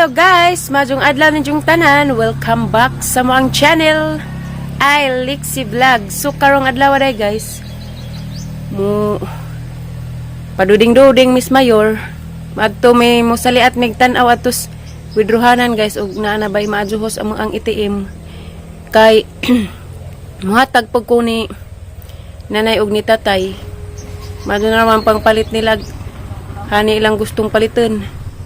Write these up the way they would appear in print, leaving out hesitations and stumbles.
Hello guys! Majong adlaw ninyong tanan. Welcome back sa moang channel. I Lixie Vlog. So karong adlaw day guys. Mo paduding-duding Miss Mayor. Madto may mosali at mig tan-aw atos withdrawanan guys og naa na bay maadjuhos ang ATM kay muhatag pag ko ni nanay og ni tatay. Madto na naman pang palit nila hani ilang gustong palitan.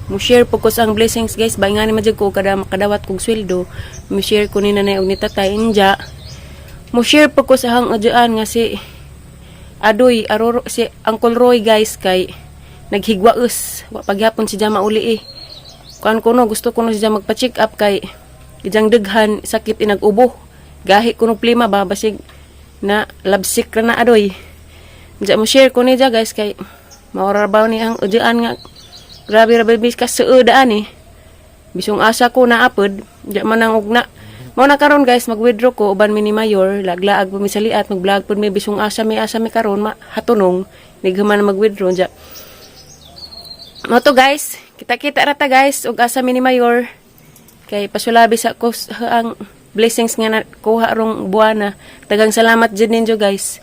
Mo share po ko sa ang blessings guys, bay nga ni majud ko kada makadawat kog sweldo, mo share ko ni nanay og ni tatay inja. Mo share po ko sa hang adyaan nga si Adoy Aroro, si Uncle Roy guys, kay naghigwaus wa pagyapon si Jama uli eh. Kuan ko no, gusto ko no siya magpa-check up kay ijang daghan sakit inag-ubo. Gahi ko no plima ba, basig na labsik ra na adoy. Diya mo share ko ni ja guys kay maura ba ni ang udyaan nga grabe ra ba bis ka suudaan eh. Bisong asa ko na apod, diya man ang ugna. Mao na karon guys, mag-withdraw ko uban mi ni Mayor, laglaag po mi sa liat, mag-vlog pud mi bisong asa mi karon ma hatunong nighuman na mag-withdraw diya. Mo to guys, kita-kita ra ta guys ug asa mi ni Mayor. Kay pasulabi sa ko ang blessings nga nakuha rong buwana. Tagang salamat jud ninyo guys.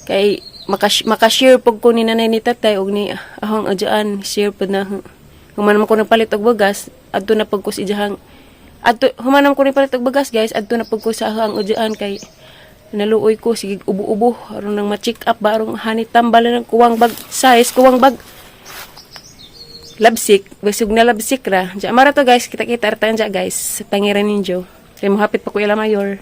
Kay makashare pug ko ni nanay ni tatay ug ni ahong adyaan, share pud na human man ko nagpalit og bagas adto na pug ko sa ijahang adto human man ko nagpalit og bagas guys, adto na pug ko sa ahong adyaan kay naluoy ko sige ubo-ubo aron nang ma-check up ba aron hani tambal na ng kuwang bag size kuwang bag labsik basig na labsik ra. Diya mara to guys, kita-kita ra tayo diya guys sa tangiran ninyo kay mohapit pa ko ila mayor.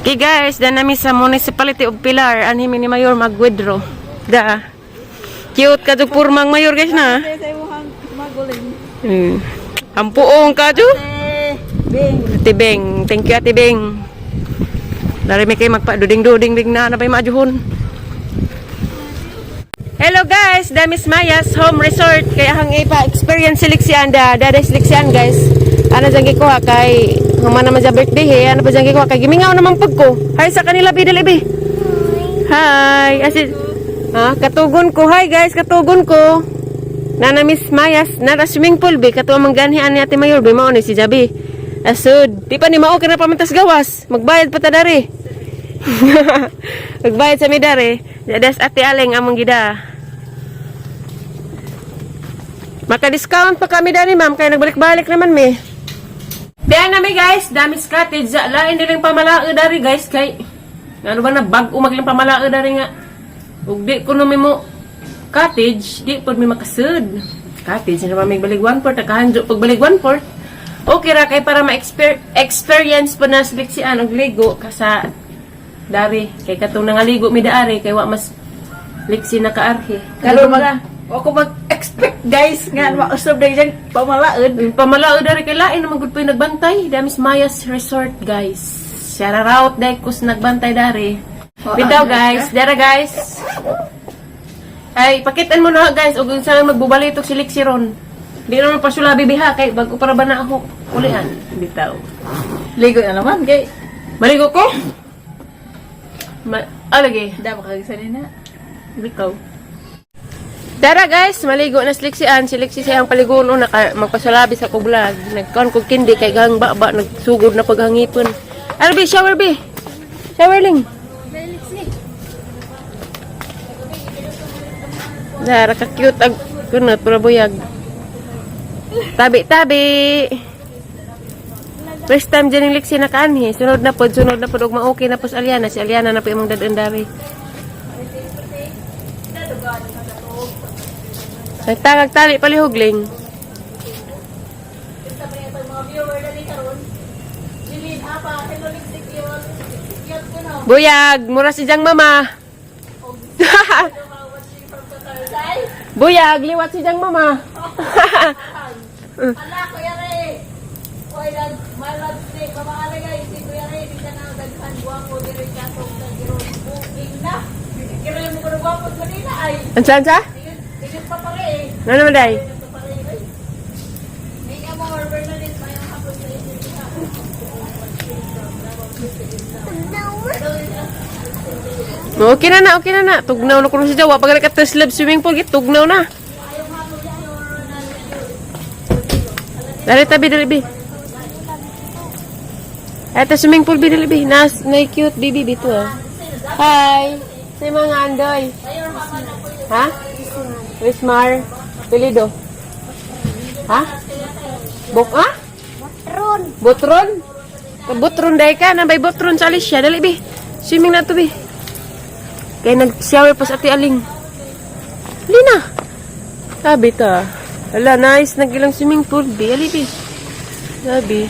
Okay guys, dan nami sa Municipality of Pilar, anhi mi ni Mayor mag-withdraw. Da. Cute ka jud purmang Mayor guys na. Sa imuhang maguling. Ampuong ka jud. Eh, Bing. Ate Beng, thank you Ate Beng. Dari mi kay magpa-duding-duding bing na na bay maajuhon. Hello guys, Damis Mayas Home Resort. Kaya hang ipa-experience siliksian da, daday siliksian guys. Ano dyan gikuha kay human naman dyan birthday eh. Ano pa dyan gikuha kay gimingaw naman pag ko. Hi sa kanila bidal ibi. Hi. Asi, ha, katugon ko. Hi guys, katugon ko. Nana Miss Mayas, nara swimming pool be katuwa mangganhi ani Ate Mayor be mao ni si Jabi. Asud, di pa ni mao kana pamantas gawas. Magbayad pa ta dari. Magbayad sa mi dari. Dadas Ate Aleng among gida. Maka-discount pa kami dani ma'am kay nagbalik-balik naman mi. Diyan na mi guys, damis cottage. Lain din pamalao dari guys kay ano ba na bag-o maglang pamalao dari nga. Ug di kuno mi mo cottage, di pod mi makasud. Cottage na may balig one port, nakahanjo pag balig one port. Okay ra kay para ma-experience po na sliksian og ligo ka sa dari kay katong nangaligo mi daari kay wa mas liksi na kaarhi. Karon mag ako mag-expect guys nga mausab na diyang pamalaod. Pamalao dari kay lain naman gud po yung nagbantay. Damis Mayas Resort guys. Shout out dai kus nagbantay dari. Bitaw guys, dara guys. Ay, pakitan mo na guys ug unsa lang magbubalay tog si Lixie ron. Di naman pa sila bibiha kay bago para ba na ako ulihan. Bitaw. Ligo na naman kay Maligo ko? Ma ah, lagi. da makagisa na. Bitaw. Tara guys, maligo na si Lixian. Si Lixie siyang paligon una ka magpasalabi sa ko vlog. Nagkaon kog kindi kay gang baba nagsugod na paghangipon. Ano bi shower bi? Shower ling. Dara ka cute ag kunot pura buyag. Tabi tabi. First time dyan yung Lixie nakaanhi. Sunod na pod ug ma-okay na po sa Aliana. Si Aliana na po imong dadon dari. Nagtagag tali palihugling. Buyag, mura si Jang mama. Buyag, liwat si Jang mama. Ala, Kuya Ray! Oy, lag, malag si, mamaalay guys, si Kuya Ray, di ka na daghan guwapo, diri ka tong tagiron, booking na. Kira mo ko na guwapo sa Manila ay. Ansa, ansa? Tingin, tingin pa pare eh. Ano naman day? Tingin pa pare ay. May amor, Bernadette, mayong hapon sa inyo diha. Okay na na, okay na na. Tugnaw na ko si Jawa. Pag ka slab swimming pool, git, tugnaw na. Dali tabi, dali bi. Eto swimming pool bi, dali bi. Nas, na cute baby bito ah. Hi. Sa mga andoy. Ha? Wismar. Pilido. Ha? Bok ah? Botron. Botron? Botron dahil ka. Nabay botron sa Alicia. Dali bi. Swimming na to bi. Kaya nag-shower pa sa Ate Aling. Lina! Sabi ta. Ala, nice. Nagilang swimming pool. Bi, ali bi. Sabi.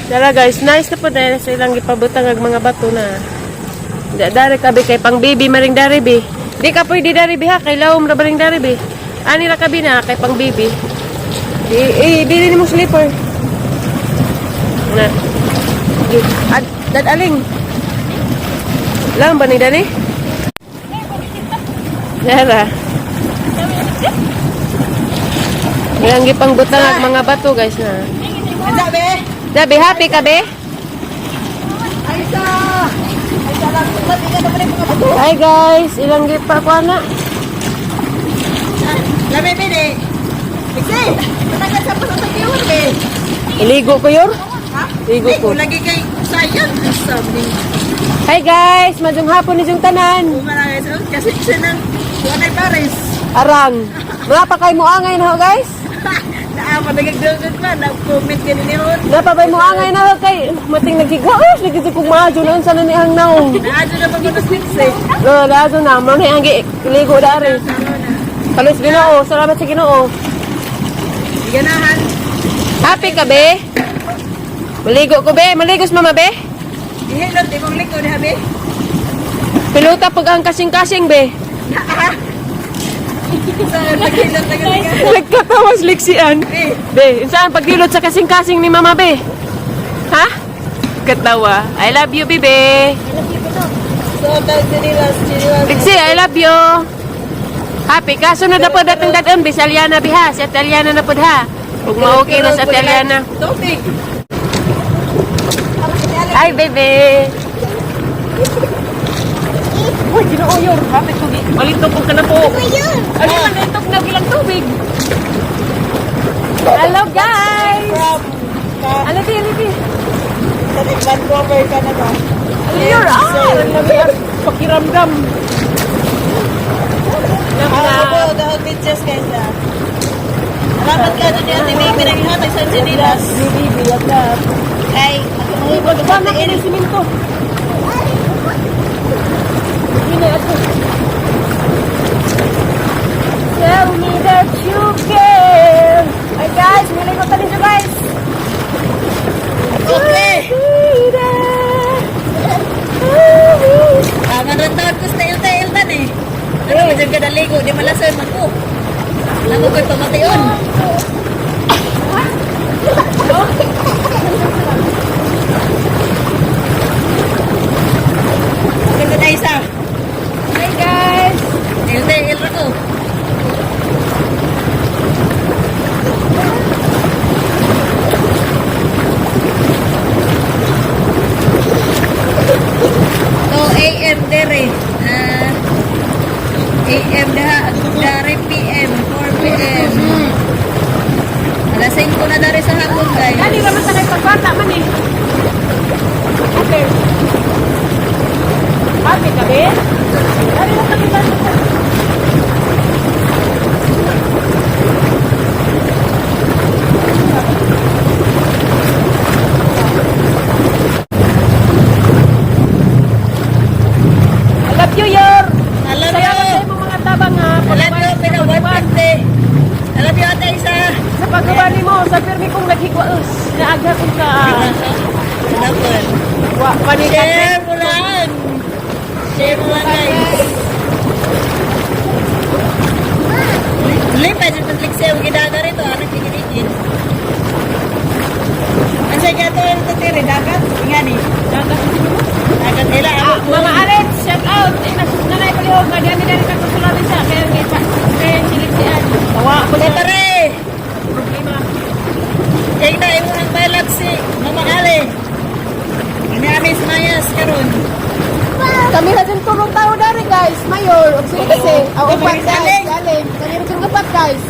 Dara guys, nice na po dahil sa ilang gipabutang ag mga bato na. Dari kabi kay pang baby maring dari bi. Di ka pwede dari bi ha, kay lawom ra maring dari bi. Ani ra kabi na kay pang baby. Di eh dili nimo slipper. Na. Di, ad, dad aling. Lang ba ni dani? Dara. Ilang gipang butang ag mga bato guys na. Ansa, be? Dabi happy ka be? Ay, sa! Ay, sa lang. Di ka naman yung mga bato. Hi guys, ilang gipa ko na. Lami, be, di. Iksi! Matagal sa pasasag yun, be. Iligo ko yor. Ha? Ligo Di, ko. Lagi kay sayan. Sabi. Hi guys, madung hapon ni jung tanan. Umara guys, oh, kasi siya ng Buwanay Paris. Arang. Mga pa kay mo angay na ho guys. Naa, madagagdagan pa. Nag-comment ka ni Ron. Napabay mo angay na ho kay mating naghiga. Oh, lagi kong maadyo na unsa na ni ang naong. Naadyo na pag six eh. No, lazo na mo ni ang ligo dari. Kalos Ginoo, salamat sa Ginoo. Ganahan. Happy ka be? Maligo ko be, maligos mama be. Ihilot, imong likod, habi. Pilota pag ang kasing-kasing be. Sa paghilot na ganyan. Nagkatawas liksian. Eh, Be, saan paghilot sa kasing-kasing ni Mama Be? Ha? Katawa. I love you, bebe. So, tawag chinilas, chinilas. Liksi, I love you. Happy ka. Sunod na po datang daton, be, sa Aliana, be, ha? Si Ate Aliana na po, ha? Huwag ma-okay na sa Ate Aliana. Tubig. Hi, bebe. Uy, ginoo yun. Happy tubig. Malito po ka na po. Ano man ito? Nagilang tubig. Hello, guys. From, ka, Ano, di, ano, di? sa Vancouver, Canada. You're ah! Ang lami ang pakiramdam. Ah, ako, dahil bitches guys na. Salamat ka na ni Ate Baby naghihatag sa chinilas. Baby, love. Kay, ako Uy, wag na kayo ng simento. Hindi ako. Tell me that you care. Ay guys, maligo ta ninyo guys. Okay. Ah, manrantaon ko sa tail-tail tan eh. Ano ba dyan ka naligo? Di malasan man ko. Alam mo ko'y pamation. Ganda na isa. Hi guys. Tail-tail ra ko. So, AM dere. Ah, AM daha, dare PM, 4 PM. Alas 5 na dare sa hapon, guys. Dali raman sa kay pagbata man eh. Okay. Happy ka be? Dali lang kami bata. I love you, Yor! Alam Salamat you! sa imong mga tabang ha. Alam you, pina 150. Alam you, Ate Isa. Sa paggawa nimo, sa pirmi kong naghigwaos, naagha kong ka. Salamat. Wa pa ni Share mo lang. Share mo lang, guys. Kami ra dyan tulong tao dari, guys. Mayor, og si Rixe. Ang upat, guys. Aling. Kami ra dyan upat, guys.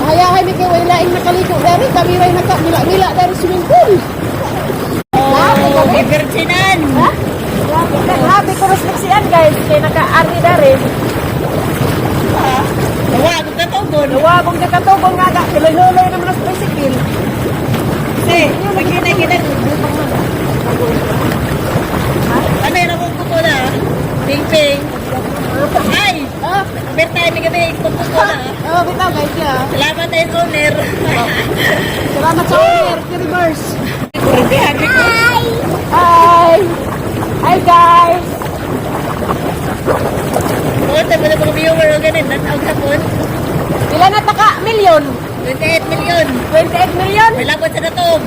Hayahay mi kay wala laing nakaliko dari. Kami ra naka mila-mila dari swimming pool. Grabe kami. Virginan. Ha? Grabe, grabe ko mas sian, guys. Kay naka-arni dari. Nawa, kung katugon. Nawa kong nakatugong nga ga. Tuloy-tuloy naman ang tricycle. Kasi, pag gina. Ano yun akong kuko na? Ping-ping. Ay! Ah, Berta, may gabi, kuko na. oh, bitaw guys ya. Salamat ay owner. Salamat sa owner, Reverse. Hi! Hi! Hi, guys! Oo, tayo na mga viewer o ganun. Nanaog hapon. Ilan na taka? Million? 28 million. 28 million? May labot sa natog.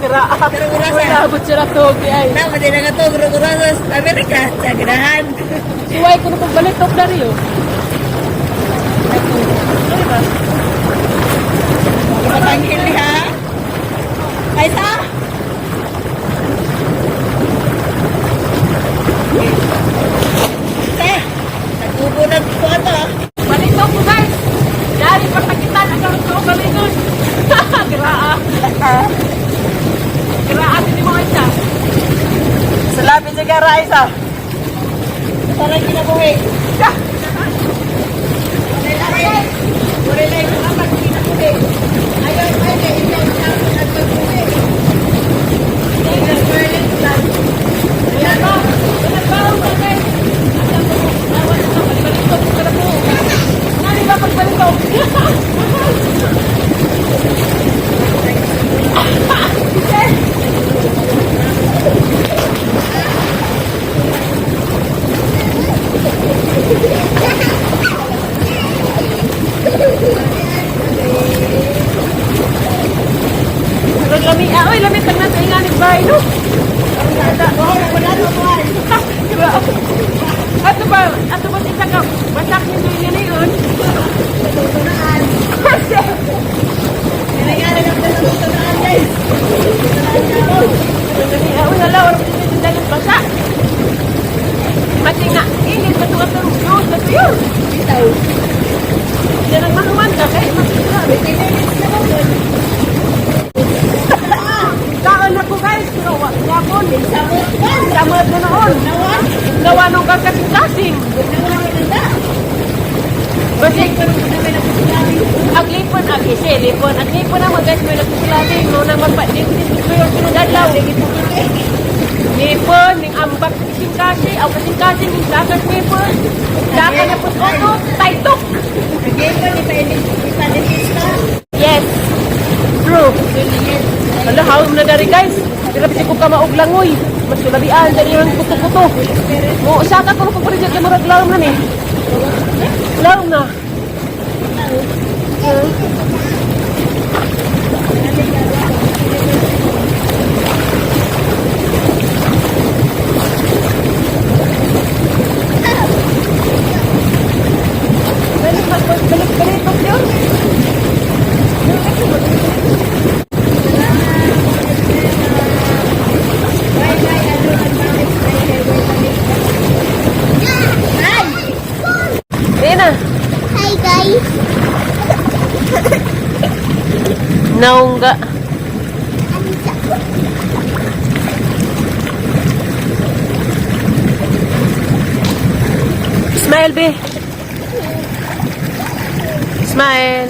Grabe. Pero urasa. Wala abot siya na to, ay. Na, madi na nga to. Pero urasa sa Amerika. Sa ganahan. Suway ko na pagbalitok na rin, oh. Sorry ba? Mapanghil ha. Ay sa! Sa! Nagbubo ng kuwan to. Balitok ko, guys! Dari pagkakitan, ang karot ko, baliton. Grabe. Grabe ni mo isa. Salamat sa gara isa. Parang kinabuhi. Wala lang yung kapag kinabuhi. Ayaw, ay, ikaw na nagpagbuhi. Wala ba? Wala ba? Wala guys. Alam mo, awan na ka, balitok ko na po. Nani ba pagbalitok? Pero lami, ah, oy, lami tag nasa inganig bahay, no? Grabe. Ato ba sa isa ka, basak ninyo yun na yun? Uy, hala, wala pa siya dagat basa. Mati nga, init, bato ka itong juice, bato yun. Yan ang mahuman ka, kaya masasarabi. Kaon na ko, guys, pero wa yapon. Samot na noon. Gawa nung kakasing-kasing. Basi, aglipon, ag-isi, lipon, aglipon ang guys, may nagsusulabing, no nang magpa-lipon, pero sinudadlaw. Lipon, ning ambak kasing-kasing, aw kasing-kasing, ning dagat lipon, dagat na pus oto, taitok. Yes, true. Hala, hawom na dari guys. Grabe ko ka maog langoy. Mas sulabian, dali yung kuto-kuto. Mo, usaka ko nung pagpaligid na murag lawom na ni. Lawom na. Balik, balik, balik, balik, yun. Ayan na. Hi guys. Naungga. Smile, be. Smile.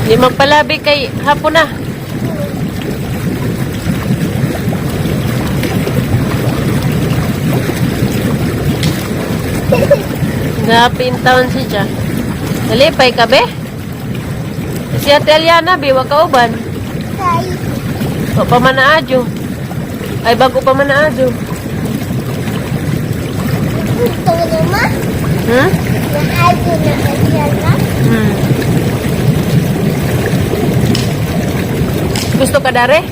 Di magpalabi kay hapon na. Grabe in town si Jack. Nalipay ka, be? Si Ate Aliana, be, wag ka uban. Hi. Wa pa man naadyo. Ay, bago pa man naadyo. Gusto mo ma? Naadyo na kaya na. Gusto ka, Dare?